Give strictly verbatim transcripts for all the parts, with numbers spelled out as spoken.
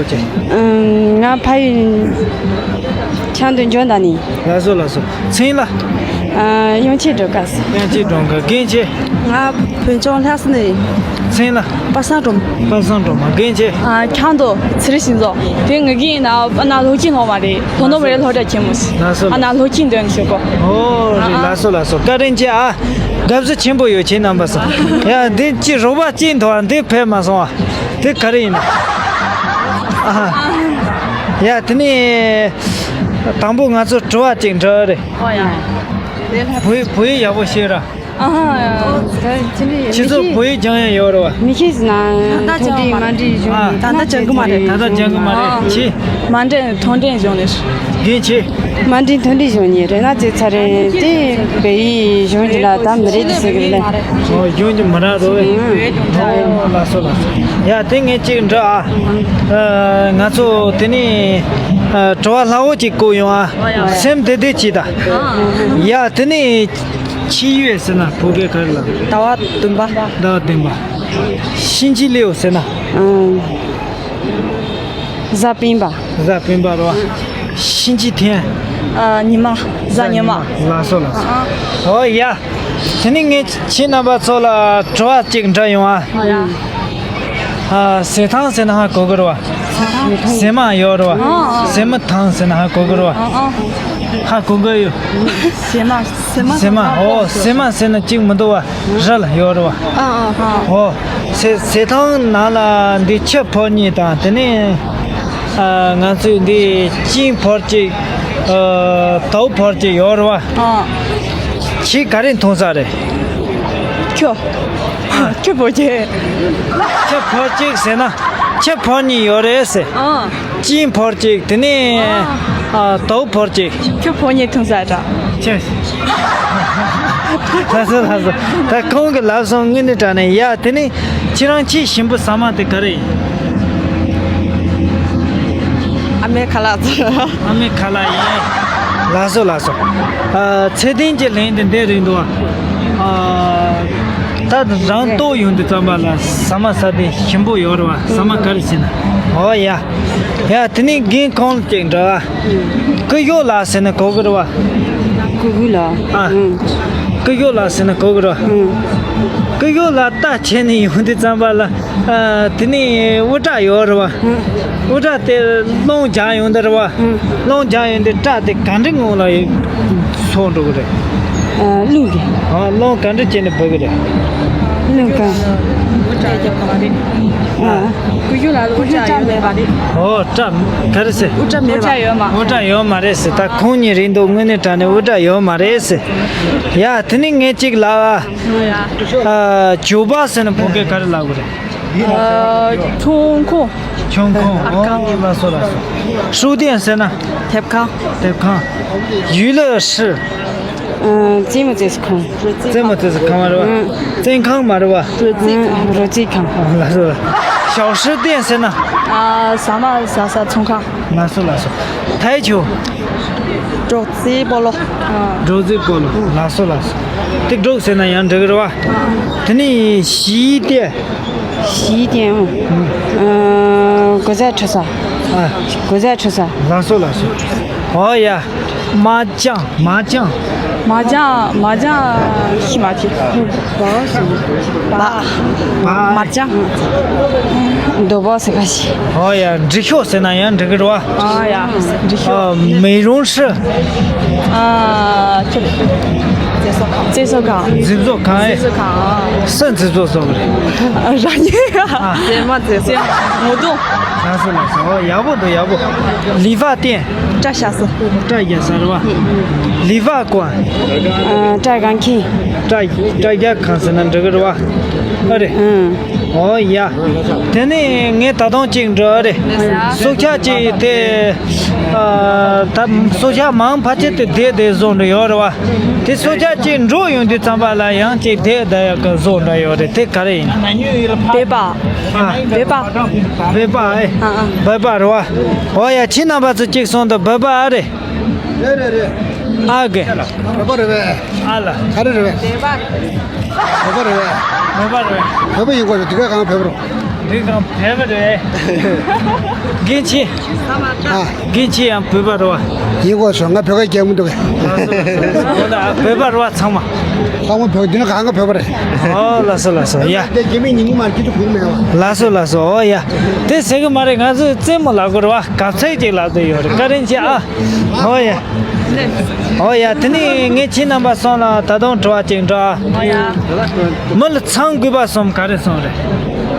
ཨུམ། ང་ཕ་ཡུལ་ཆབ་མདོ་འཇོ་མདའ་ནས། ལགས་སོ་ལགས་སོ། མཚན་ལ། ཨ། དབྱངས་ཅན་སྒྲོལ་དཀར་ཟེར། དབྱངས་ཅན་སྒྲོལ་དཀར། རྒན་ཁྱེད། ང་བོད་ལྗོངས་ལྷ་ས་ནས། མཚན་ལ། པ་སངས་སྒྲོལ་མ། པ་སངས་སྒྲོལ་མ། རྒན་ཁྱེད། ཨ། ཆབ་མདོ་ཚེ་རིང་ཤིང་བཟོ། དེ་ངའི་རྒན་ཡིན་ན་ཨ་ན་སློབ་ཆེན་སློབ་མ་རེད། དོ་ནོ་བ་རེད། སློབ་གྲྭ་ཆེན་མོ་ཟེར། ལགས་སོ་ཨ་ན་སློབ་ཆེན་འདོན་ཞུ་གོ། ཨོ་རེད། ཨ་ཨ། ལགས་སོ་ལགས་སོ། བཀའ་དྲིན་ཆེ་ཨ། དགའ་བསུ་ཆེན་པོ་ཡོད། ཁྱེད་རྣམ་པ་སོ། ཡ་འདི་ཅི་རོགས་པ་གཅིག་འདུག་ཨ། འདི་ཕེབས་མ་སོང་ཨ། དེ་ག་རེ་ཡིན་ན། ཨ་ཧ། ཡ་དེ་ནས་དང་པོ་ང་ཚོ་དྲི་བ་གཅིག་འདྲི་རེད། ཨོ་ཡ། བོད་བོད་ཡིག་ཡག་པོ་ཤེས་ར། ཨ་ཧ། ཁྱེད་ཚོ་བོད་ཡིག་སྦྱང་ཡ་ཡོད་རེད་བ། མི་ཤེས་ཟེར་ན་མཐོ་འབྲིང་དམའ་འབྲིང་གཞུང་ཨ། ནས་ད་ལྟ་སྦྱང་གི་མ་རེད། ད་ལྟ་སྦྱང་གི་མ་རེད། ཨ། ཁྱེད། དམའ་འབྲིང་མཐོ་འབྲིང་གཞུང་ནས། རྒན་ཁྱེད། དམའ་འབྲིང་མཐོ་འབྲིང་གཞུང་ནས་རེད་ན་བྱས་ཚར་རེད། དེ་བོད་ཡིག་གཞུང་གི་ལ་ད་མི་རེད་དེ་ཟེར་གི་རེད། ཨོ་གཞུང་གི་མི་རག་རོ་བས། ཨོ་ལགས་སོ་ལགས་སོ། ཡ་དེ་ངས་གཅིག་འདྲི་ཨ། ཨ། ང་ཚོ་དེ་ནས་ཨ་དྲི་བ་སླ་བོ་གཅིག་བཀོད་ཡོང་ཨ། སེམས་བདེ་བདེ་བྱེད་ད། ཡ་དེ་ནས་ཕྱི་ཡུལ་ཟེར་ན་བོད་སྐད་ག་རེ་ལབ། ཟླ་བ་བདུན་པ། ཟླ་བ་བདུན་པ། 星期六 ཟེར་ན། ཨང་། གཟའ་སྤེན་པ། གཟའ་སྤེན་པ་རེད་བ། 星期天། ཨ། ཉི་མ། གཟའ་ཉི་མ། ལགས་སོ་ལགས་སོ། ཨ་ཨ། ཨོ་ཡ། དེ་ནས་ངས་ཁྱེད་རྣམ་པ་ཚོ་ལ་དྲི་བ་གཅིག་འདྲི་ཡོང་ཨ། ཨ་ཡ། ཨ། ཟས་ཐང་ཟེར་ན་ཧ་གོ་གི་རེད་བ། ཟས་མ་ཡོད་རེད་བ། ཨ་ཨ། ཟས་མ་ཐང་ཟེར་ན་ཧ་གོ་གི་རེད་བ། ཨ་ཨ། ཧ་གོ་གི་ཡོད། ཟས་མ། ཟས་མ། ཟས་མ། ཨོ་ཟས་མ་ཟེར་ན་གཅིག་མི་འདུག་བ། ར་ལ་ཡོད་རེད་བ། ཨ་ཨ། ཨོ། ཟས་ཟས་ཐང་ནང་ལ་འདི་ཕྱུར་ཕོར་གཉིས་དང་དེ་ནས་ཨ་ང་ཚོས་འདི་ཅིན་ཕོར་གཅིག་ཨ་དའུ་ཕོར་གཅིག་ཡོད་རེད་བ། ཨ། ཁྱེད་ག་རེ་འཐུང་ས་རེད། ཁྱོ། ཁྱོ་ཕོར་གཅིག་ཕྱུར་ཕོར་གཅིག་ཟེར་ན་ཕྱུར་ཕོར་གཉིས་ཡོད་རེད་ཟེར། ཨ། ཅིན་ཕོར་གཅིག་དེ་ནས་ཨ། ཨ་དའུ་ཕོར་གཅིག་ཁྱོད་ཕོར་གཉིས་འཐུང་ས་འདྲ། ཁྱོད། ལགས་སོ་ལགས་སོ། ད་ཁོང་གི་ལབ་སོང་། དངོས་གནས་དྲང་གནས། ཡ་དེ་ནས་ཁྱེད་རང་ཆེས་ཞིམ་པོ་ཟ་མ་དེ་ག་རེ་ཡིན། ཨ་མའི་ཁ་ལག་ཚོ། ཨ་མའི་ཁ་ལག་ཡིན། ལགས་སོ་ལགས་སོ། ཨ་ཚེ་བརྟན་གྱི་ལན་དེ་འདི་རེད་འདུག་ཨ། ད་རང་ལྟོགས་ཡོང་དུས་ཙམ་པ་ལ་ཟ་མ་ཟ་དེ་ཞིམ་པོ་ཡོད་རེད་བ། ཟ་མ་ག་རེ་ཟེར་ན། ཨོ་ཡ། ཡ་དེ་ནས་རྒན་ཁོང་ལ་ཅིག་འདྲི་ཨ། ཀུ་ཡོ་ལ་ཟེར་ན་གོ་གི་རེད་བ། ཀུ་ཀུ་ལ། ཨ། ཨང་། ཀུ་ཡོ་ལ་ཟེར་ན་གོ་གི་རེད་བ། ཨང་། ཀུ་ཡོ་ལ་རྟ་ཁྱེར་ནས་ཡོང་དུས་ཙམ་པ་ལ། ཨ། དེ་ནས་དབུ་སྐྲ་ཡོད་རེད་བ། ཨང་། དབུ་སྐྲ་དེ་རླུང་རྒྱག་ཡོང་དུས་རེད་བ། ཨང་། རླུང་རྒྱག་ཡོང་དུས་སྐྲ་དེ་ག་འདྲ་ངང་ལ་སོང་འགྲོ་གི་རེད། ཨ། རླུང་གིས། ཨ། རླུང་ག་འདྲ་བྱས་ནས་འབབ་གི་རེད། རླུང་ག་ཨ། ཀུ་ཡོ་ལ་དབུ་སྐྲ་ཡོད་མེད་པ་རེད། ཨོ་སྐྲ་ག་རེ་ཟེར། དབུ་སྐྲ་མེད་པ། དབུ་སྐྲ་ཡོད་མ། དབུ་སྐྲ་ཡོད་མ་རེད་ཟེར། ད་ཁོང་གཉིས་རེད་འདུག་དངོས་གནས་དྲང་གནས་དབུ་སྐྲ་ཡོད་མ་རེད་ཟེར། ཡ་དེ་ནས་ངས་གཅིག་ལབ་ཨ། ཨ། ཇོ་བ་ཟེར་ན་བོད་སྐད་ག་རེ་ལབ་དགོས་རེད། ཨ། ཁྱུང་ཁུང་། ཁྱུང་ཁུང་། ཨ། ཁང་། ཨོ་ལགས་སོ་ལགས་སོ། 书店 ཟེར་ན། དེབ་ཁང་། དེབ་ཁང་། 娱乐室། ཨ། རྩེད་མོ་རྩེ་ས་ཁང་། རྩེད་མོ་རྩེ་ས་ཁང་མ་རེད་བ། ཨ། བཙོན་ཁང་མ་རེད་བ། རོལ་རྩེད་ཁང་། ཨ། ལགས་སོ། 小吃店 ཟེར་ན། ཨ། ཟ་མ་ཟ་ས་ཚོང་ཁང་། ལགས་སོ་ལགས་སོ། 台球། སྒྲོག་ཙེ་སྤོ་ལོ། སྒྲོག་ཙེ་སྤོ་ལོ། ལགས་སོ་ལགས་སོ། དེ་སྒྲོག་ཟེར་ན་ཡང་འགྲིག་གི་རེད་བ། དེ་ནས་洗衣店། 洗衣店། ཨ། སྒོ་རྩ་འཁྲུད་ས། ཨ། སྒོ་རྩ་འཁྲུད་ས། ལགས་སོ་ལགས་སོ། ཨོ་ཡ། 麻将། 麻将། 麻将། 麻将། ཤི་མ་ཤི། 麻将། 麻将། རྡོ་བ་ཟེར་ག་ཤི། ཨོ་ཡ། འབྲི་ཤོག་ཟེར་ན་ཡང་འགྲིག་གི་རེད་བ། ཨ་ཡ། འབྲི་ཤོག་ཨ། 美容室། ཨ། ཁྱོད། རྩེ་གསོ་ཁང་། རྩེ་གསོ་ཁང་། རྩེ་གསོ་ཁང་། སུ་རྩེ་གསོ་བཟོ་གི་རེད། ཨ། རང་ཉིད། ཨ། རྩེད་མ་རྩེ་ས། ངོ་གདོང་། ལགས་སོ་ལགས་སོ། ཨོ་ཡག་པོ་འདུག་ཡག་པོ། 理发店། སྐྲ་བཞར་ས། སྐྲ་བཞར་ས་རེད་བ། 理发馆། ཨ། སྐྲ་བཞར་མཁན། སྐྲ་སྐྲ་བཞར་ཁང་ཟེར་ན་འགྲིག་གི་རེད་བ། ཨ་རེད། ཨང་། ཨོ་ཡ། དེ་ནས་ངས་ད་དུང་གཅིག་འདྲི་ཨ་རེད། སྲོག་ཆགས་གཅིག་དེ། ཨ། ད་སྲོག་ཆགས་མང་ཕལ་ཆེར་དེ་བསྡད་བསྡད་བཟོ་འདྲ་ཡོད་རེད་བ། དེ་སྲོག་ཆགས་གཅིག་འགྲོ་ཡོང་དུས་ཙམ་པ་ལ་ཡང་གཅིག་བསྡད་བསྡད་ཡག་གི་བཟོ་འདྲ་ཡོད་རེད། དེ་ག་རེ་ཡིན། བོད་པ། ཨ། བོད་པ། བོད་པ་ཨེ། ཨ་ཨ། བོད་པ་རེད་བ། ཨོ་ཡ། ཁྱེད་རྣམ་པ་ཚོ་གཅིག་སོང་དུ་བོད་པ་ཨ་རེད། རེད་རེད་རེད། ཨ་གི། བོད་པ་རེད་པས། ཨ་ལ། ག་རེ་རེད་པས། བོད་པ་རེད་པས། བོད་པ་རེད་པས། བོད་པ་ཡིན་དགོས་རེད། དེ་ག་གང་བོད་པ་རེད། དེ་གང་བོད་པ་རེད། རྒན་ཁྱེད། ཨ། རྒན་ཁྱེད་ཡང་བོད་པ་རེད་བ། ཡིན་དགོས་སོང་། ང་བོད་པ་རྒྱག་མི་འདུག་གས། ལགས་སོ་ལགས་སོ་ལགས་སོ། འོ་ན་བོད་པ་རེད་བ་ཚང་མ། ཚང་མ་བོད་པ། འདི་ནི་གང་ག་བོད་པ་རེད། ཨོ་ལགས་སོ་ལགས་སོ། ཡ། དེ་རྒྱ་མི་ཉིན་གཉིས་མར་ཁྱེད་ཚོ་གུག་མེད་བ། ལགས་སོ་ལགས་སོ། ཨོ་ཡ། དེ་ཟེར་གི་མ་རེད། ང་ཚོས་རྩེད་མོ་ལབ་དགོས་རེད་བ། གབ་ཚིག་ཅིག་ལབ་དུ་ཡོད་རེད། བཀའ་དྲིན་ཆེ་ཨ། ཨོ་ཡ། ཨོ་ཡ། དེ་ནས་ངས་ཁྱེད་རྣམ་པ་གསུམ་ལ་ད་དུང་དྲི་བ་ཅིག་འདྲི་ཨ། ཨོ་ཡ། མི་ལ་ཚང་དགོས་པ་གསུམ་ག་རེ་གསུམ་རེད།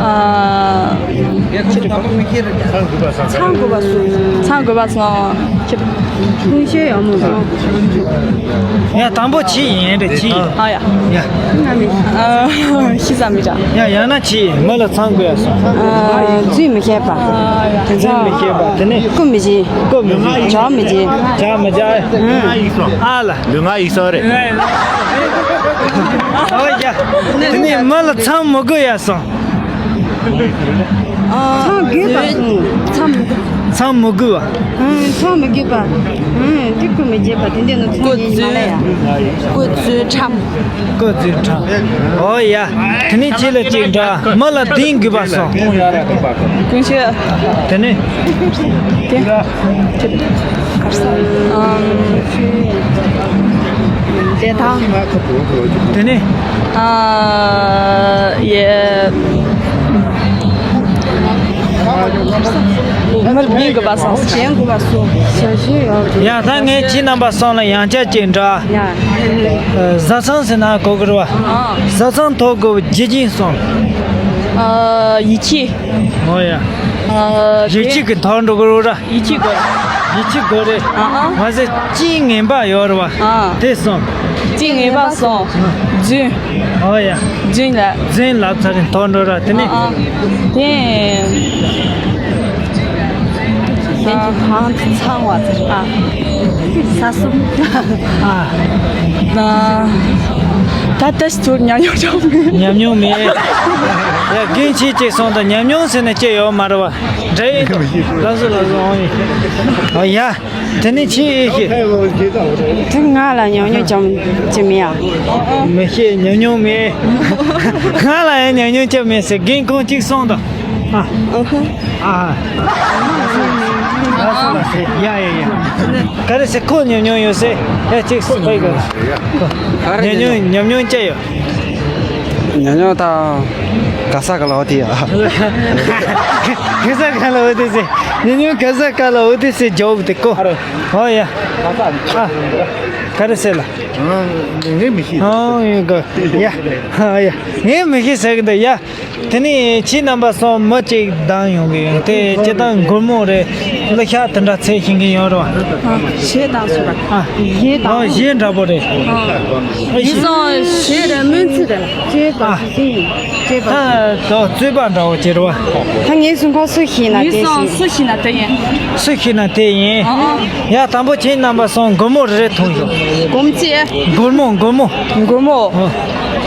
ཨ། ཚང་དགོས་པ་གསུམ། ཚང་དགོས་པ་གསུམ། ཀུན་ཤེས་ཡག་མོ་གསུམ། ཡ། དང་པོ་ཁྱེད་ཡིན་རེད། ཁྱེད་ཡིན། ཨ་ཡ། ཡ། ཨ། ཤི་ས་མི་འདྲ། ཡ། ཡང་ན་ཁྱེད་ཡིན། མི་ལ་ཚང་དགོས་ཡ་གསུམ། ཨ། རྫུན་མི་བཤད་པ། རྫུན་མི་བཤད་པ། དེ་ནས། རྐུ་མི་བྱེད། རྐུ་མི་བྱེད། བྱ་མི་བྱེད། བྱ་མི་བྱེད། ཨ་ལ། ལུས་ངག་ཡིད་གསུམ་རེད། ཨོ་ཡ། དེ་ནས་མི་ལ་ཚང་མི་དགོས་ཡ་གསུམ། ཚང་དགོས་པ་གསུམ། ཚང་། ཚང་མི་དགོས་པ། ཨང་། ཚང་མི་དགོས་པ། ཨང་། དེ་རྐུ་མི་བྱེད་པ། དེ་འདྲ་ནི་ཚང་ཡིན་མ་ལ་ཡ། རྐུ་རྫུན་ཁྲམ། རྐུ་རྫུན་ཁྲམ། ཨོ་ཡ། དེ་ནས་ཁྱེད་ལ་གཅིག་འདྲི། མི་ལ་བདེན་དགོས་པ་གསུམ། ཀུན་ཤེས། དེ་ནས། དེ། ཨམ། བདེ་ཐང་། དེ་ནས། ཨ། ཡེ། མི་ལ་བདེན་དགོས་པ་གསུམ། བདེན་དགོས་པ་གསུམ། ཡ། ད་ངས་ཁྱེད་རྣམ་པ་གསུམ་ལ་ཡང་བསྐྱར་ཅིག་འདྲི། ཡ། ཨ། བཟའ་ཚང་ཟེར་ན་གོ་གི་རེད་བ། ཨ། བཟའ་ཚང་ཐོབ་དགོས་པའི་རྒྱུ་རྐྱེན་གསུམ། ཨ། ཡིད་ཆེས། ཨོ་ཡ། ཨ། ཡིད་ཆེས་ཀྱི་མཐར་འགྲོ་གི་རེད་བ། ཡིད་ཆེས་དགོས། ཡིད་ཆེས་དགོས་རེད། ཨ་ཨ། མ་ཟད་རྐྱེན་ངན་པ་ཡོད་རེད་བ། ཨ། དེ་གསུམ། རྐྱེན་ངན་པ་གསུམ། རྫུན། ཨོ་ཡ། རྫུན་ལ། རྫུན་ལབ་ཚར་རིང་ཐོག་འགྲོ་ར། དེ་ནས། ཨ་ཨ། དེ། ཨ། གང་ཚང་བ་ཚར། ཨ། ས་གསུམ། ཨ། ཨ། ད་ལྟ་ཞིག་ཚུར་ཉམས་མྱོང་བྱུང་མེད། ཉམས་མྱོང་མེད། ཡ། རྒན་ཁྱེད་ཅིག་སོང་ད་ཉམས་མྱོང་ཟེར་ན་ཅི་ཡོད་མ་རེད་བ། འདྲ་ཡིན། ལགས་སོ་ལགས་སོ། ཨོ་ཡ། ཨོ་ཡ། དེ་ནས་ཁྱེད་ཨེ་ཤེས། དེ་ང་ལ་ཉམས་མྱོང་ཅང་ཅི་མེད་ཡ། མི་ཤེས། ཉམས་མྱོང་མེད། ང་ལ་ཡང་ཉམས་མྱོང་ཅི་མེད་ཟེར། རྒན་ཁོང་གཅིག་སོང་དང་། ཨ། ཨ། ཡ་ཡ་ཡ། ག་རེ་ཟེར། ཁོ་ཉམས་མྱོང་ཡོད་ཟེར། ཡ། གཅིག་སོང་པའི་ག་ཉམས་མྱོང་། ཉམས་མྱོང་ཅི་ཡོད། ཉམས་མྱོང་ད་ག་ས་ག་ལ་འོ་དེ་ཡ། ག་ས་ག་ལ་འོ་དེ་ཟེར། ཉམས་མྱོང་ག་ས་ག་ལ་འོ་དེ་ཟེར་རྒྱོབ་དེ་ཀོ། ཨོ་ཡ། ཨ། ག་རེ་ཟེར་ལ། ངས་མི་ཤེས། ཨོ་ཡ། ག་ཡ། ཨ་ཡ། ངས་མི་ཤེས་ཟེར་གི་འདུག་ཡ། དེ་ནས་ཁྱེད་རྣམ་པ་གསུམ་མི་གཅིག་བདམས་ཡོང་གི་ཡོད་དེ། སྤྱིར་བཏང་སྒོར་མོ་རེད། གླུ་ཤགས་དེ་འདྲ་འཚོལ་ཤེས་མཁན་ཡོད་རེད་བ། ཨ། གཞས་བདམས་སོང་བ། ཨ། གཞས་བདམས། ཨོ། གཞས་འདྲ་པོ་རེད། ཨ། ཡིན་སོང་གཞས་རེད། སྨོན་ཚིག་རེད། རྩོད་པ། ཨ། ཟིན། རྩོད་པ། ད་དོ་རྩོད་པ་འདྲ་བོ་བྱེད་རེད་བ། ད་ངའི་གཟུགས་ཁོག་སུ་ཤེས་ན་དེ་ཡིན་སོང་། ཟིན། སུ་ཤེས་ན་དེ་ཡིན། སུ་ཤེས་ན་དེ་ཡིན། ཨ་ཨ། ཡ། དང་པོ་ཁྱེད་རྣམ་པ་གསུམ་སྒོར་མོ་རེ་རེ་ཐོངས་ཤོག་སྒོར་མོ་ཅི། སྒོར་མོ། སྒོར་མོ། སྒོར་མོ།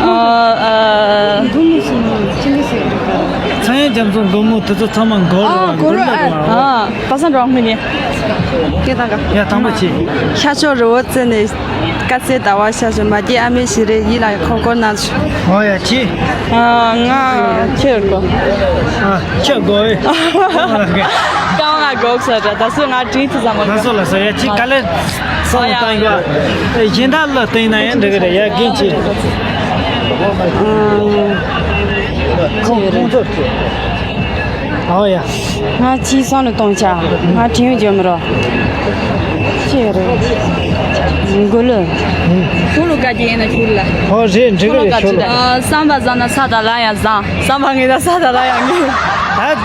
ཨ། ཨ། ཨ། སྒོར་མོ་ཟེར་ན་ཅི་ལ་ཟེར་གི་རེད། ཚངས་དབྱངས་རྒྱ་མཚོ། སྒོར་མོ་དེ་ཚོ་ཚང་མ་སྒོར། ཨ། རེད་བ། སྒོར་རེད། སྒོར་མོ་རེད་བ། ཨ། པ་སངས་འགྲོ་མི་ནི། སྐད་བཏང་ག་ཡ། དང་པོ་ཁྱེད། ཤར་ཕྱོགས་རི་བོ་རྩེ་ནས། དཀར་གསལ་ཟླ་བ་ཤར་བཞིན། མ་སྐྱེས་ཨ་མའི་ཞལ་རས། ཡིད་ལ་འཁོར་འཁོར་སྣང་། ཨོ་ཡ། ཁྱེད། ཨ། ང་ཁྱེད་གོ། ཨ། ཁྱེད་གོ་ཨེ། རྐང་ལག་གོག་ས་འདྲ། ད་སུ་ང་དྲིན་ཐུ་ས་མ། ལགས་སོ་ལགས་སོ། ཡ། ཁྱེད་ག་ལེར་སོང་བཏང་གི་བ། གཞན་དག་ལ་བསྟན་ན་ཡང་འགྲིག་གི་རེད། ཡ། རྒན་ཁྱེད། ཁོང་ཁོང་ཚོ་ཁྱེད། ཨོ་ཡ། ང་ཁྱེད་སང་ལ་གཏོང་བྱ། ང་དྲིན་འཇོག་མི་རོགས། ཅི་ཡོད་རེད། མགོ་ལོག་མགོ་ལོག་ག་གི་ཡིན་ན་ཁྱུར་ལ། ཨོ་རེད། འགྲིག་གི་རེད། ཁྱོད་ལ། ཨ། བསམ་པ་བཟང་ན་ས་དང་ལ་ཡང་བཟང་། བསམ་པ་ངན་ན་ས་དང་ལ་ཡང་ངན། ད་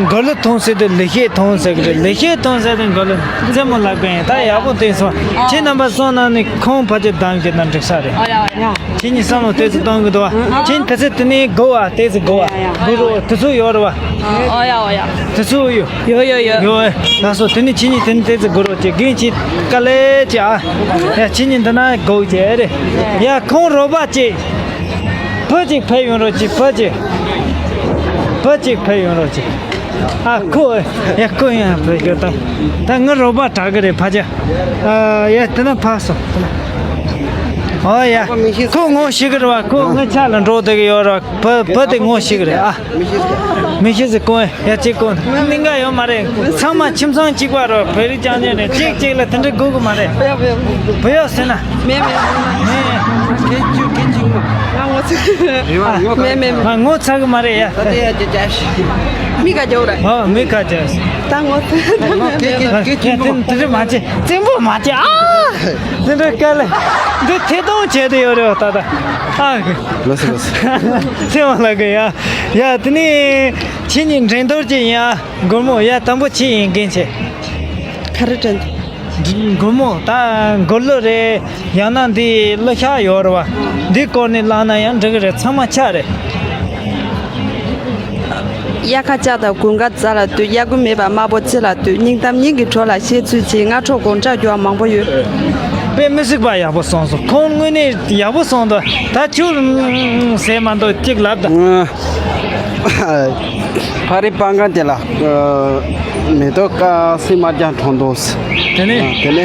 མགོ་ལོག་ཐོངས་ཟེར་དུས་ལེགས་བཤད་ཐོངས་ཟེར་གི་རེད། ལེགས་བཤད་ཐོངས་ཟེར་དུས་མགོ་ལོག་རྩེད་མོ་ལབ་གི་ཡིན། ད་ཡག་པོ་བསྟན་སོང་། ཨ། ཁྱེད་རྣམ་པ་གསུམ་ནང་ནས་ཁོང་ཕལ་ཆེར་བདམས་ཀྱི་ན་འགྲིག་ས་རེད། ཨ་ཡ་ཡ། ཁྱེད་གཉིས་བསམ་བློ་དེ་ཚོ་གཏོང་གི་འདུག་བ། ཨ། ཁྱེད་ག་ཚོད་དེ་ནས་སྒོ་བ་དེ་ཚོ་སྒོ་བ། ཡ་ཡ། སྒོ་རོ་དེ་ཚོ་ཡོད་རེད་བ། ཨ། ཨོ་ཡ་ཨོ་ཡ། དེ་ཚོ་ཡོད། ཡོད་ཡོད་ཡོད། ཡོད་ཨེ། ལགས་སོ། དེ་ནི་ཁྱེད་གཉིས་དེ་ནི་དེ་ཚོ་སྒོ་རོ་བྱེད། རྒན་ཁྱེད་དཀའ་ལས་བྱེད་ཨ། ཡ། ཁྱེད་གཉིས་འདི་ན་སྒོ་བྱེད་རེད། ཡ། ཁོང་རོགས་པ་བྱེད། བུ་གཅིག་ཕེབས་ཡོང་རོགས་བྱེད། བུ་གཅིག་བུ་གཅིག་ཕེབས་ཡོང་རོགས་བྱེད། ཨ། ཁོ། ཡ། ཁོ་ཡང་བུ་ཞོ་ད། ད་ངའི་རོགས་པ་དྲག་གི་རེད་ཕ་ཅག་ཨ། ཡ། དེ་ན་ཕར་སོང་། དེ་ན། ཨོ་ཡ། ཁོ་ངོ་ཤེས་གི་རེད་བ། ཁོ་ངའི་ཕྱག་ལ་འགྲོ་བསྡད་གི་ཡོད་རེད་བ། བུ་བུ་དེ་ངོ་ཤེས་གི་རེད་ཨ། མི་ཤེས་ཟེར་གོ་ཡ་ཅིག་གོ། གནད་འགག་ཡོད་མ་རེད། ཚང་མ་ཁྱིམ་ཚང་གཅིག་པ་རེད། བོད་རིགས་རྐྱང་རྐྱང་རེད། གཅིག་གཅིག་ལ་དེ་འདྲ་དགོས་གི་མ་རེད། བུ་ཡོད་ཟེར་ན། མེད་མེད། མེད། ཁྱེད་ཅུ་ཁྱེད་ཅིག་མ། ང་ངོ་ཚ། རེད་བ། ངོ་མེད་མེད་མེད། ང་ངོ་ཚ་གི་མ་རེད་ཡ། ད་དེ་ཡ་ཅི་ཅ་ཤི། མི་ག་རྒྱབ་ར། ཨ་མི་ག་རྒྱབ། ད་ངོ་ཚ། ད་ངོ་ཚ། ཁྱེད་ཁྱེད་ཁྱེད་ཅིག་མ། དེ་འདྲ་མ་བྱེད། བཙན་པོ་མ་བྱེད་ཨ། དེ་འདྲ་དཀའ་ལས། འདི་ཐད་གཏོང་བྱས་ཏེ་ཡོད་རེད་བ་ད་ལྟ། ཨ། ལགས་སོ་ལགས་སོ། ཚེ་དབང་ལགས་ཀྱི་ཡ། ཡ་དེ་ནས་ཁྱེད་གཉིས་འགྲན་བསྡུར་གྱི་ཡིན་ཨ། སྒོར་མོ་ཡ་དང་པོ་ཁྱེད་ཡིན་རྒན་ཆེ། ག་རེ་དྲན། སྒོར་མོ་ད་སྒོར་གླུ་རེད། ཡང་ན་འདི་གླུ་ཤགས་ཡོད་རེད་བ། འདི་སྐོར་ནས་བླངས་ན་ཡང་འགྲིག་གི་རེད། ཚང་མ་ཆ་རེད། དབྱར་ཁ་ལྕགས་དང་དགུན་ཁ་རྫ་ལ་ལྟོས། དབྱར་དགུན་མེད་པར་དམར་པོ་རྩི་ལ་ལྟོས། སྙིང་གཏམ་སྙིང་གི་བྲོ་ལ་བཤད་ཚུལ་གྱིས། སྔ་དྲོ་དགོང་དྲག་རྒྱུ་བ་མང་པོ་ཡོད། དཔེ་མི་སྲིད་པ་ཡག་པོ་གསུངས་སོང་། ཁོང་དངོས་གནས་ཡག་པོ་གསུངས་འདུག་ད་ཁྱོད་ཟེར་མ་འདུག་ཅིག་ལབ་ད། ཕ་རི་སྤང་ཁ་དེ་ལ་མེ་ཏོག་དཀར་སེར་དམར་ལྗང་གྲོང་དུ། དེ་ནས། དེ་ནས་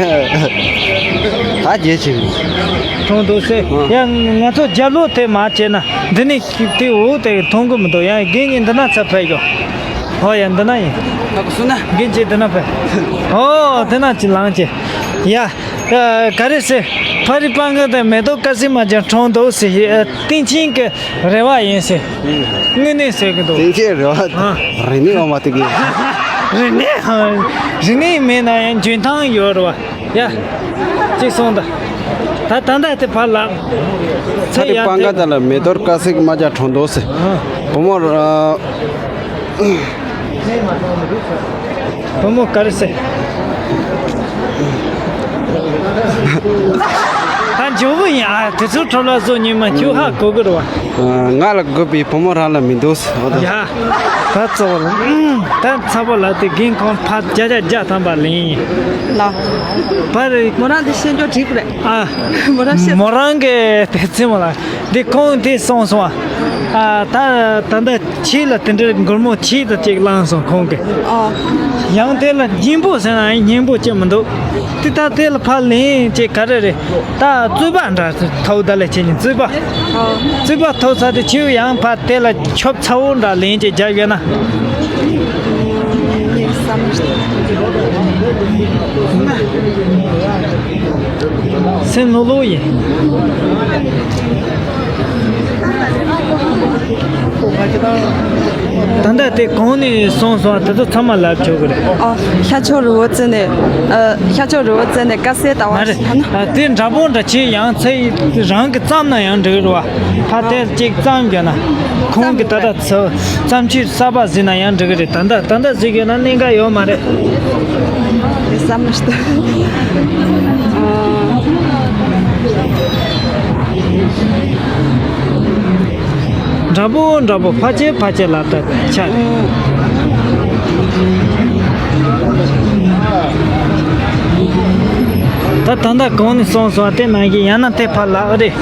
ད་རྗེས་ཕྱིན། གྲོང་དུ་སེ། ཡང་ང་ཚོ་རྒྱབ་ལོགས་དེ་མ་བྱས་ན། འདི་ནི་དེ་འོག་དེ་མཐོང་གི་མི་འདུག་ཡང་རྒན་གྱིས་འདི་ན་ཚ་ཕེབས་ཡོད། ཧོ་ཡ་འདི་ན་ཡིན། ཨ་ཁུ་སུ་ན། རྒན་གྱིས་འདི་ན་ཕེབས། ཨོ་འདི་ན་ཅི་ལངས་ཀྱི། ཡ། ཨ། ག་རེ་ཟེར། ཕ་རི་སྤང་ཁ་དང་མེ་ཏོག་དཀར་སེར་དམར་ལྗང་གྲོང་དུ་ཟེར། ཨ། སྟེང་ཆེན་གྱི་རེ་བ་ཡིན་ཟེར། དངོས་གནས་ཟེར་གི་འདུག་སྟེང་ཆེན་རེ་བ། ཨ། རིག་གནས་འོ་མ་དེ་གི། རིག་གནས། ཨ། རིག་གནས་མེད་ན་ཡང་འཇོན་ཐང་ཡོད་རེད་བ། ཡ། ཅིག་སོང་ད། ད་ད་ད་དེ་ཕར་ལ། ཚེ་ཡར་དེ། ཕ་རི་སྤང་ཁ་དང་ལ་མེ་ཏོག་དཀར་སེར་དམར་ལྗང་གྲོང་དུ་ཟེར། ཨ། བུ་མོ། ཨ། བུ་མོ་ག་རེ་ཟེར། ད་འཇོ་བོ་ཡིན་ཨ། དེ་ཚོ་ཁྲོ་ལ་བཟོ་ཉི་མ་ཁྱོད་ཧ་གོ་གི་རེད་བ། ང་ལ་དགོས་པའི་བུ་མོ་རང་ལ་མི་འདུག་ཟེར་བ་དང་། ཡ། ད་གཙོ་བོ་ལ། ད་ཚ་པོ་ལ་དེ་རྒན་ཁོང་ཕར་བརྒྱ་ཆ་བརྒྱ་ཐམ་པ་ལེན་ཡིན། ལ། བར། མོ་རང་དེ་ཤེས་འཇོག་འགྲིག་པ་རེད། ཨ། མོ་རང་ཤེས། མོ་རང་གི་དེ་ཚེ་མོ་ལ་དེ་ཁོང་དེ་སོང་སོང་ཨ། ད་ད་ལྟ་ཁྱེད་ལ་དེ་འདྲའི་སྒོར་མོ་ཁྱེད་དང་གཅིག་བླངས་སོང་ཁོང་གི། ཨ། ཡང་དེ་ལ་སྙིང་པོ་ཟེར་ན་སྙིང་པོ་ཅི་མི་འདུག་དེ་ད་དེ་ལ་ཕར་ལེན་ཅིག་ག་རེ་རེད། ད་རྩོད་པ་འདྲ་ཐོག་ད་ལས་ཁྱེད་ཉིད་རྩོད་པ། ཨོ། རྩོད་པ་ཐོག་ཚར་དུས་ཁྱེད་ཡང་ཕར་དེ་ལ་ཆོབ་ཚ་བོ་འདྲ་ལེན་ཅིག་རྒྱབ་ཡོད་ན། ངས་བསམ་སེམས་ལྷོད་ལྷོད་ཡིན། ད་ལྟ་དེ་གོང་ནས་སོང་སོང་དེ་ཚོ་ཚང་མ་ལབ་ཆོག་གི་རེད། ཨོ། ཤར་ཕྱོགས་རི་བོ་རྩེ་ནས། ཨ། ཤར་ཕྱོགས་རི་བོ་རྩེ་ནས་དཀར་གསལ་ཟླ་བ། མ་རེད། ཨ། དེ་འདྲ་པོ་འདྲ་ཆེ་ཡང་ཚེ་རང་གི་བརྩམས་ན་ཡང་འགྲིག་རེད་བ། ཕ་དེར་གཅིག་བརྩམས་བྱས་ན། ཁོང་གི་ད་ལྟ་ཚ་བརྩམས་ཆོས་གསར་པ་གཟིགས་ན་ཡང་འགྲིག་གི་རེད། ད་ལྟ་ད་ལྟ་གཟིགས་ཡོད་ན་གནད་འགག་ཡོད་མ་རེད། བསམ་མི་ཤེས། འདྲ་པོ་འདྲ་པོ་ཕལ་ཆེར་ཕལ་ཆེར་ལ་ད་ཆ་རེད། ད་ད་ལྟ་གོང་ནས་སོང་སོང་དེ་ནང་གི་ཡང་ན་དེ་ཕར་ལ་ཨ་རེད།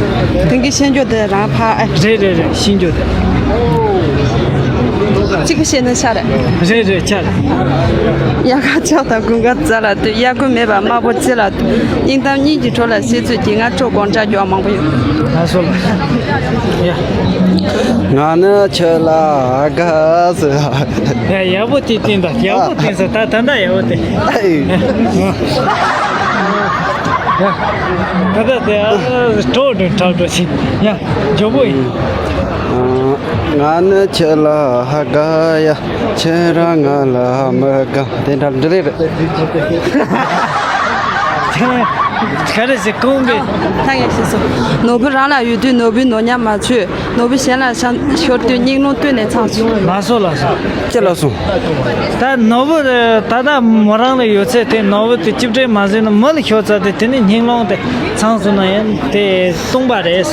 དེང་གི་ཤེས་འཇོག་དེ་རང་ཕ་ཨེ། རེད་རེད་རེད། ཤེས་འཇོག་དེ། གཅིག་པུ་བཤད་ན་ཆ་རེད། རེད་རེད་ཆ་རེད། དབྱར་ཁ་ལྕགས་དང་དགུན་ཁ་རྫ་ལ་ལྟོས། དབྱར་དགུན་མེད་པར་དམར་པོ་རྩི་ལ་ལྟོས། སྙིང་གཏམ་སྙིང་གི་བྲོ་ལ་བཤད་ཚུལ་གྱིས། སྔ་དྲོ་དགོང་དྲག་རྒྱུ་བ་མང་པོ་ཡོད། ལགས་སོ་ལགས། ཡ། ང་ནི་ཁྱོད་ལ་དགའ་ཟེར། ཡ་ཡག་པོ་དེ་བསྟན་ད་ཡག་པོ་བསྟན་ཟེར། ད་ད་ད་ཡག་པོ་དེ། ཨེ། ད་ད་དེ་ཨ་གྲོགས་འགྲོ་གྲོགས་འགྲོ་ཞིག་ཡ་འཇོག་པོ་ཡིན། ང་ནི་ཁྱོད་ལ་དགའ་ཡ། ཁྱོད་རང་ང་ལ་མི་དགའ། དེ་འདྲ་འདྲ་རེད། ག་རེ་ཟེར་གོང་གི། ད་ངས་ཤེས་སོང་། ནོར་བུ་རང་ལ་ཡོད་དུས་ནོར་བུའི་ནོར་ཉམས་མ་འཚོལ། ནོར་བུ་གཞན་ལ་ཤོར་དུས་སྙིང་རླུང་སྟོད་ནས་ཚང་སོང་། ལགས་སོ་ལགས་སོ། ཅི་ལགས་སོ། ད་ནོར་བུ་ད་ལྟ་མོ་རང་ལ་ཡོད་ཚད་དེ་ནོར་བུ་དེ་ཅིབ་ཏྲེ་མ་ཟིན་ན་མི་ལ་ཤོར་ཚར་དེ་དེ་ནི་སྙིང་རླུང་དེ་ཚང་སོང་ན་ཡང་དེ་སྟོང་པ་རེད།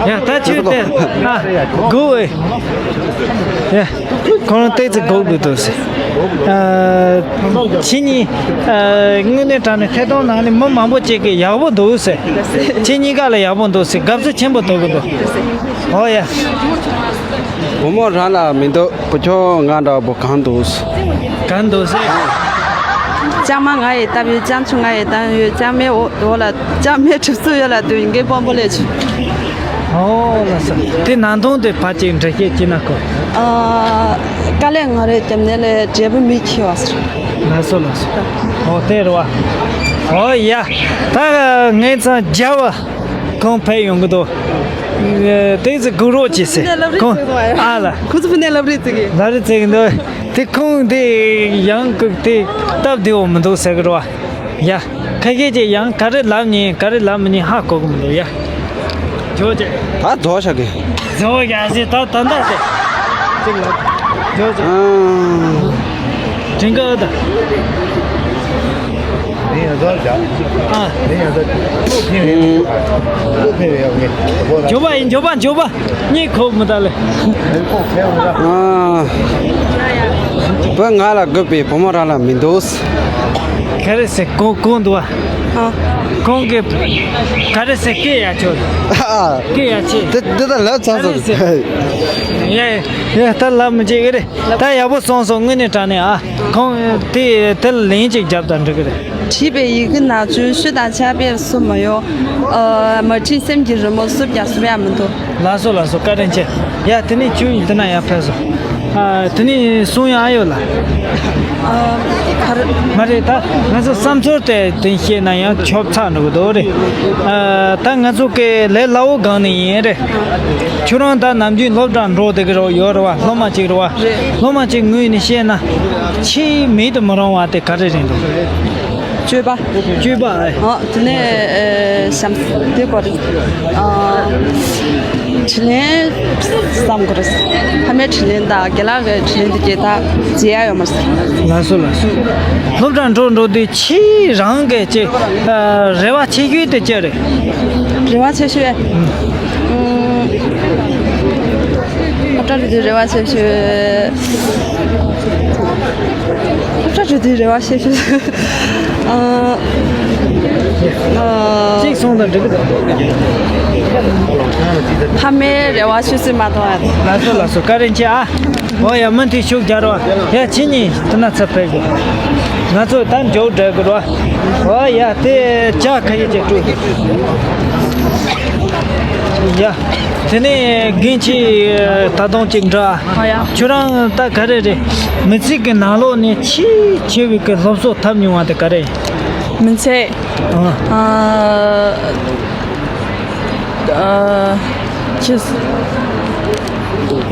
ཡ་ད་ཁྱོད་དེ་ཨ་དགོས་ཨེ། ཡ། ཁོ་རང་ཏོག་ཙམ་སྒུག་དགོས་འདུག་ཟེར། ཨ། ཁྱེད་གཉིས། ཨ། དངོས་གནས་དྲང་གནས་ཐད་གཏོང་ནང་ནས་མི་མང་པོ་ཅིག་གིས་ཡག་པོ་འདུག་ཟེར། ཁྱེད་གཉིས་ཀ་ལ་ཡག་པོ་འདུག་ཟེར། དགའ་བསུ་ཆེན་པོ་ཐོབ་ཀྱི་འདུག་ཨོ་ཡ། བུ་མོ་རང་ལ་མི་འདུག་བུ་ཆུང་ང་འདྲ་པོ་གང་འདུག་གང་འདུག་ཟེར། ལྕང་མ་ང་ཡི་བཏབ་ཡོད། ལྕང་ཆུང་ང་ཡི་བཏབ་ཡོད། ལྕང་མའི་འོག་འོག་ལ་ལྕང་མའི་གྲིབ་གསོད་ཡོད་ལ་དུས་འགའི་སྤོམ་པོ་ལས་བྱུང་། ཨོ་ལགས་སོ། དེ་ནང་དོན་དེ་ཕར་ཅིག་འགྲེལ་བཤད་ཅིག་གནང་གོ། ཨ། དཀའ་ལས་ང་རེ་རྒྱབ་ནས་ལས་འབྲས་བུ་མི་འཁྱེར་བ་ཟེར། ལགས་སོ་ལགས་སོ། ཨོ་དེ་རེད་བ། ཨོ་ཡ། ད་ངས་ཚང་རྒྱ་བ། ཁོང་ཕེབས་ཡོང་གི་འདུག་ཨ། ཏོག་ཙམ་སྒུག་རོགས་བྱེད་ཟེར། ཕུ་ནས་ལབ་རེས་ཁོང་བྱེད་དགོས་ཨ། ཨ་ལ། ཁོ་ཚོ་ཕུ་ནས་ལབ་རེས་བྱེད་གི། ལབ་རེས་བྱེད་གི་འདུག་དེ་ཁོང་དེ་ཡང་གི་དེ་སྟབས་བདེ་བོ་མི་འདུག་ཟེར་གི་རེད་བ། ཡ། ཁ་ཤས་ཀྱིས་ཡང་ག་རེ་ལབ་ཉན་ག་རེ་ལབ་མི་ཉན་ཧ་གོ་གི་མི་འདུག་ཡ། ཇོ་ཅེ། ད་རྫོགས་བཞག་གི། རྫོགས་བཞག་ཟེར་ད་ད་ད་ཟེར། ཅིག་ལབ། ཇོ་ཅེ། ཨང་། དྲན་གི་ཨ་ད། ཨ། མགྱོགས་པ་ཡིན། མགྱོགས་པ། མགྱོགས་པ། གཉིད་ཁུག་མི་ད་ལེ། ཨ། བུ་ང་ལ་དགོས་པའི་བུ་མོ་རང་ལ་མི་འདུག་ག་རེ་ཟེར། གོ་གོ་འདུག་བ། ཨ། ཁོང་གིས་ག་རེ་ཟེར། སྐད་ཡག་ཆོག་ཨ། སྐད་ཡག་ཆེ། དེ་དེ་ད་ལབ་ཚར་སོང་། ག་རེ་ཟེར། ཡ་ཡ་ད་ལབ་མི་བྱེད་གི་རེད། ད་ཡག་པོ་སོང་སོང་། དངོས་གནས་དྲང་གནས་ཨ། ཁོང་དེ་དེ་ལན་ཅིག་རྒྱབ་དང་འགྲིག་གི་རེད། བྲིས་པའི་ཡི་གེ་ནག་ཆུང་ཤོས་དང་ཆ་པེར་སུ་མ་ཡོང་། ཨ། མ་བྲིས་སེམས་ཀྱི་རི་མོ་བསུབ་ཀྱང་བསུབ་ཡག་མི་འདུག་ལགས་སོ་ལགས་སོ། བཀའ་དྲིན་ཆེ། ཡ་དེ་ནས་ཁྱོད་ཡིན་དེ་ན་ཡར་ཕེབས་སོང་། ཨ། དེ་ནས་གསུང་ཡག་ཨ་ཡོད་ལ། ཨ། ག་རེ། མ་རེད། ད་ང་ཚོ་བསམ་ཚུལ་དེ་དེ་བཤད་ན་ཡང་ཆོབ་ཚ་འགྲོ་གི་འདུག་རེད། ཨ། ད་ང་ཚོ་གི་ལས་སླ་བོ་སྒང་ནས་ཡིན་རེད། ཁྱོད་རང་ད་ནམ་རྒྱུན་སློབ་གྲྭ་འགྲོ་བསྡད་ཀྱི་རོ་ཡོད་རེད་བ། སློབ་མ་གཅིག་རེད་བ། རེད། སློབ་མ་གཅིག་ངོས་ནས་བཤད་ན་ཆེས་མེད་དུ་མི་རུང་བ་དེ་ག་རེ་རེད་འདུག་སྤྱོད་པ། སྤྱོད་པ་ཨེ། ཨ། དེ་ནས་ཨེ། བྱམས་བརྩེ་དེ་སྐོར་རེད། ཨ། དྲིན་ལན་བསམ་དགོས་རེད། ཕ་མའི་དྲིན་ལན་དང་རྒན་ལགས་ཀྱི་དྲིན་ལན་དེ་གས་ད་བརྗེད་ཡག་ཡོད་མ་རེད། ལགས་སོ་ལགས་སོ། སློབ་གྲྭ་འགྲོ་འགྲོ་དུས་ཁྱེད་རང་གི་ཅིག་ཨ། རེ་བ་ཆེ་ཤོས་དེ་ཅི་རེད། རེ་བ་ཆེ་ཤོས། ཨུམ། སློབ་གྲྭ་འགྲོ་དུས་རེ་བ་ཆེ་ཤོས། སློབ་གྲྭ་འགྲོ་དུས་རེ་བ་ཆེ་ཤོས། ཨ། ཨ། གཅིག་སོང་དང་འགྲིག་གི་འདུག་ཕ་མའི་རེ་བ་ཆུད་ཟོས་མ་གཏོང་ཡ། ལགས་སོ་ལགས་སོ། བཀའ་དྲིན་ཆེ་ཨ། འོ་ཡ། མུ་མཐུད་ཤུགས་རྒྱག་རོགས། ཡ་ཁྱེད་གཉིས་དེ་ན་ཚུར་ཕེབས་དགོས། ང་ཚོ་ད་མཇུག་སྒྲིལ་དགོས་རོགས། འོ་ཡ། དེ་ཇ་ཁ་ཡི་ཅིག་སྤྲོད་དགོས། ཡ། དེ་ནས་རྒན་ཁྱེད་ད་དུང་ཅིག་འདྲི་ཨ། འོ་ཡ། ཁྱོད་རང་ད་ག་རེ་རེད། མི་ཚེ་གི་ནང་ལོགས་ནས་ཆེས་ཆེ་བའི་གི་སློབ་གསོ་ཐོབ་མྱོང་བ་དེ་ག་རེ། མི་ཚེ། ཨ། ཨ། ཨ། ཁྱེད།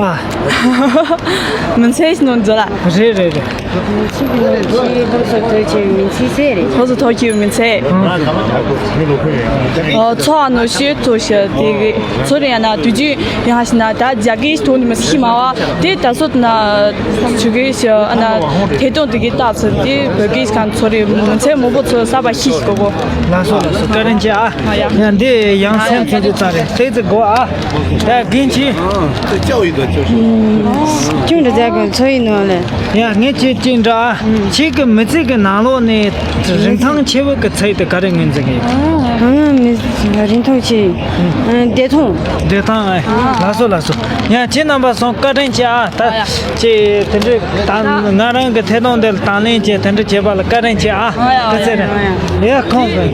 ཨ། མི་ཚེ་ནང་འཛུལ་ལ། རེད་རེད་རེད། མི་ཚེ་གི་ནང་ཆེས་སློབ་གསོ་མཐར་ཕྱིན་མི་ཚེ་ཟེར་རེད། སློབ་གསོ་མཐར་ཕྱིན་མི་ཚེ། ཨ། ཚོ་ཨ་ནུ་ཤེས་ཚོ་ཤེས་དེ་གི་ཚོ་རེ་ཡང་ན་དུས་རྒྱུན་ཡང་ཞིག་ན་ད་རྒྱ་སྐད་ཐོག་ནས་མི་ཤེས་མ་བ་དེ་ད་སོ་ན་ཆུ་གི་ཤ་ཨ་ན་དེ་དོན་དེ་གི་རྟགས་ཚོ་དེ་བོད་སྐད་གང་ཚོ་རེ་མི་ཚེ་མང་པོ་ཚོ་གསར་པ་ཤེས་ཤིག་གོ་གོ། ལགས་སོ་ལགས་སོ། བཀའ་དྲིན་ཆེ་ཨ། ཡ། ཡ་འདི་ཡང་སེམས་ཚོ་འདི་ཙང་རེད། དེ་ཚོ་གོ་ཨ། ཡ་རྒན་ཁྱེད། ཅུང་འདྲ་རྒྱ་གོ་ཚོ་ཡིན་ནོ་ལེ། ཡ་ངས་ཁྱེད་ཅིག་འདྲ་ཨ། ཁྱེད་ཀྱི་མི་ཚེ་གི་ནང་ལོགས་ནས་རིན་ཐང་ཆེ་བོ་གི་ཚད་དེ་ག་རེ་ངོས་འཛིན་གི་ཡོད། ཨ། མི་རིན་ཐང་ཆེ། བདེ་ཐང་། བདེ་ཐང་ཨ། ལགས་སོ་ལགས་སོ། ཡ་ཁྱེད་རྣམ་པ་ཚོ་བཀའ་དྲིན་ཆེ་ཨ། ད་ཨ་ཡ། ཅེས་དེ་འདྲའི་ད་ང་རང་གི་ཐད་གཏོང་འདི་ལ་དང་ལེན་བྱས་དེ་འདྲ་བྱས་པ་ལ་བཀའ་དྲིན་ཆེ་ཨ། ཨ་ཡ། དེ་ཚེ་ཨ་ཡ། རེད། ཡ་ཁོང་གི་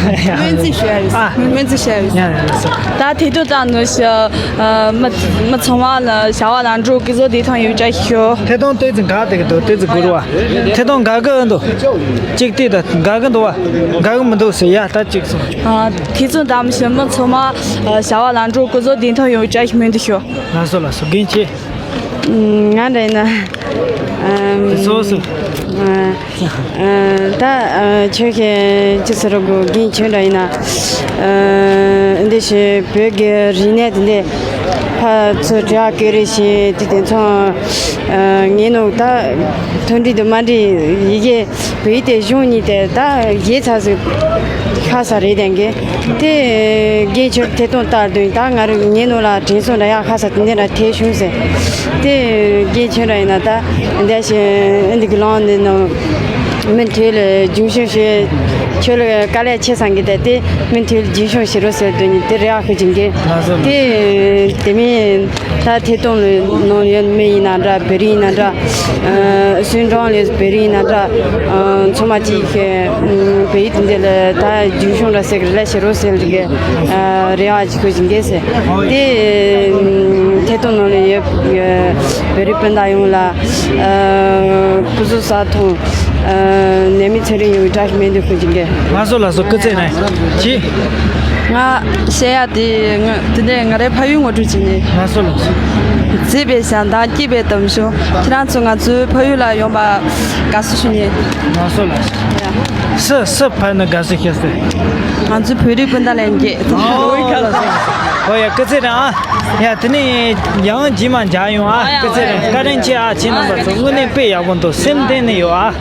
སྨོན་ཚིག་ཞུ་ཡ་ཡོད། ཨ། སྨོན་ཚིག་ཞུ་ཡ་ཡོད། ཡ་ཡ་ལགས་སོ། ད་ཐད་གཏོང་དང་ནུ་ཞུ། ཨ། མི་མི་ཚང་མ་ལ་བྱ་བ་ལམ་འགྲོ་སྐུ་གཟུགས་བདེ་ཐང་ཡོང་བྱ་ཞུ། ཐད་གཏོང་ལྟོས་ཙི་འགག་དེ་གི་འདུག་ལྟོས་ཙི་དགོས་རུ་བ། ཐད་གཏོང་འགག་གི་འདུག་གཅིག་ལྟོས་ད་འགག་གི་འདུག་བ། འགག་གི་མི་འདུག་ཟེར་ཡ། ད་གཅིག་སོང་། ཨ། ཐད་གཏོང་དང་ཞུ། མི་ཚང་མ་བྱ་བ་ལམ་འགྲོ་སྐུ་གཟུགས་བདེ་ཐང་ཡོང་བྱ་ཞུ། སྨོན་འདུག་ཞུ། ལགས་སོ་ལགས་སོ། རྒན་ཁྱེད། ང་འདྲ་ཡིན་ན། ཨམ། སོ་སོ། ཨ། ཨ། ད་ཨ། ཁྱོད་ཀྱིས་ཅི་ཟེར་རོ་གོ། རྒན་ཁྱོད་འདྲ་ཡིན་ན། ཨ། འདི་ཞེས་བོད་ཀྱི་རིག་གནས་དེ་འདྲ་ཕར་ཚུར་བྲིས་ཀྱི་རེད་ཞེས་དེ་དེ་ཚོ། ཨ། ངས་ནོ་ད་མཐུན་སྒྲིལ་དུ་མ་འདྲི་ཡི་གེ། བོད་ཡིག་དེ་གཞུང་གཉིས་དེ་ད་ཡིག་ཚགས་སུ་ཁ་ས་རེད་དེང་གི། དེ་རྒན་ཁྱོད་ཐད་གཏོང་ལྟར་དུ་ད་ང་རུ་ངའི་ནོ་ལ་དྲན་སོང་འདྲ་ཡག་ཁ་ས་དེ་འདྲ་ཐད་བྱུང་ཟེར། དེ་རྒན་ཁྱོད་ར་ཡིན་ན་ད་འདི་ཞེ་འདི་གི་ལང་འདི་ནང་མི་ཐད་ལ་རྒྱུན་ཤོས་ཤེས་ ཁྱོད་ལ་དཀའ་ལས་ཆེ་སང་གི་དེ་དེ་མི་མཐུད་རྒྱུན་སྐྱོང་བྱེད་རོགས་ཟེར་དོན་ནི་དེ་རེ་བ་ཞུ་གི་ཡིན། ལགས་སོ། དེ་དེ་མིན་ད་ཐད་གཏོང་ནང་ཡོད་མི་ཡིན་ན་འདྲ། བོད་རིགས་ཡིན་ན་འདྲ། ཨ་སུན་ཀྲོང་ལས་བོད་རིགས་ཡིན་ན་འདྲ། ཨ་ཚང་མ་གཅིག་བོད་ཡིག་དེ་འདི་ལ་ད་རྒྱུན་སྐྱོང་འདྲ་ཟེར་གི་རེ་བ་བྱེད་རོགས་ཟེར་གི། ཨ་རེ་བ་ཅིག་ཞུ་གི་ཡིན་ཟེར། དེ་ཐད་གཏོང་ནང་ལ་ཡོད་བོད་རིགས་སྤུན་ཟླ་ཡོངས་ལ་ཨ་སྐུ་གཟུགས་ས་མཐོང་། ཨ་ནད་མེད་ཚེ་རིང་ཡོང་བའི་བཀྲ་ཤིས་སྨོན་འདུན་ཞུ་གི་ཡིན། ལགས་སོ་ལགས་སོ། སྐུ་ཚེ་ནས་ཅི། ང་བཤད་ཡ་དེ་ང་དེ་ནས་ང་རའི་ཕ་ཡུལ་ངོ་སྤྲོད་བྱས་ནས། ལགས་སོ་ལགས་སོ། མཛེས་པའི་ཞལ་གདམས་སྐྱིད་པའི་གཏམ་ཤོད། ཁྱེད་རང་ཚོ་ང་ཚོའི་ཕ་ཡུལ་ལ་ཡོང་བ་དགའ་བསུ་ཞུ་ནས། ལགས་སོ་ལགས་སོ། ཡ། སུ་སུ་ཕར་ནས་དགའ་བསུ་ཞུ་ཟེར། ང་ཚོའི་བོད་རིགས་སྤུན་ཟླ་ལྷན་རྒྱས། ཨོ་ལགས་སོ་ལགས་སོ། ཨོ་ཡ་སྐུ་ཚེ་རིང་ཨ། ཡ་དེ་ནས་ཡང་རྗེས་མ་མཇལ་ཡོང་ཨ། སྐུ་ཚེ་རིང་། བཀའ་དྲིན་ཆེ་ཨ། ཁྱེད་རྣམ་པ་ཚོ་དངོས་གནས་དཔེ་ཡག་པོ་འདུག་སེམས་གཏིང་ནས་ཡོད་ཨ།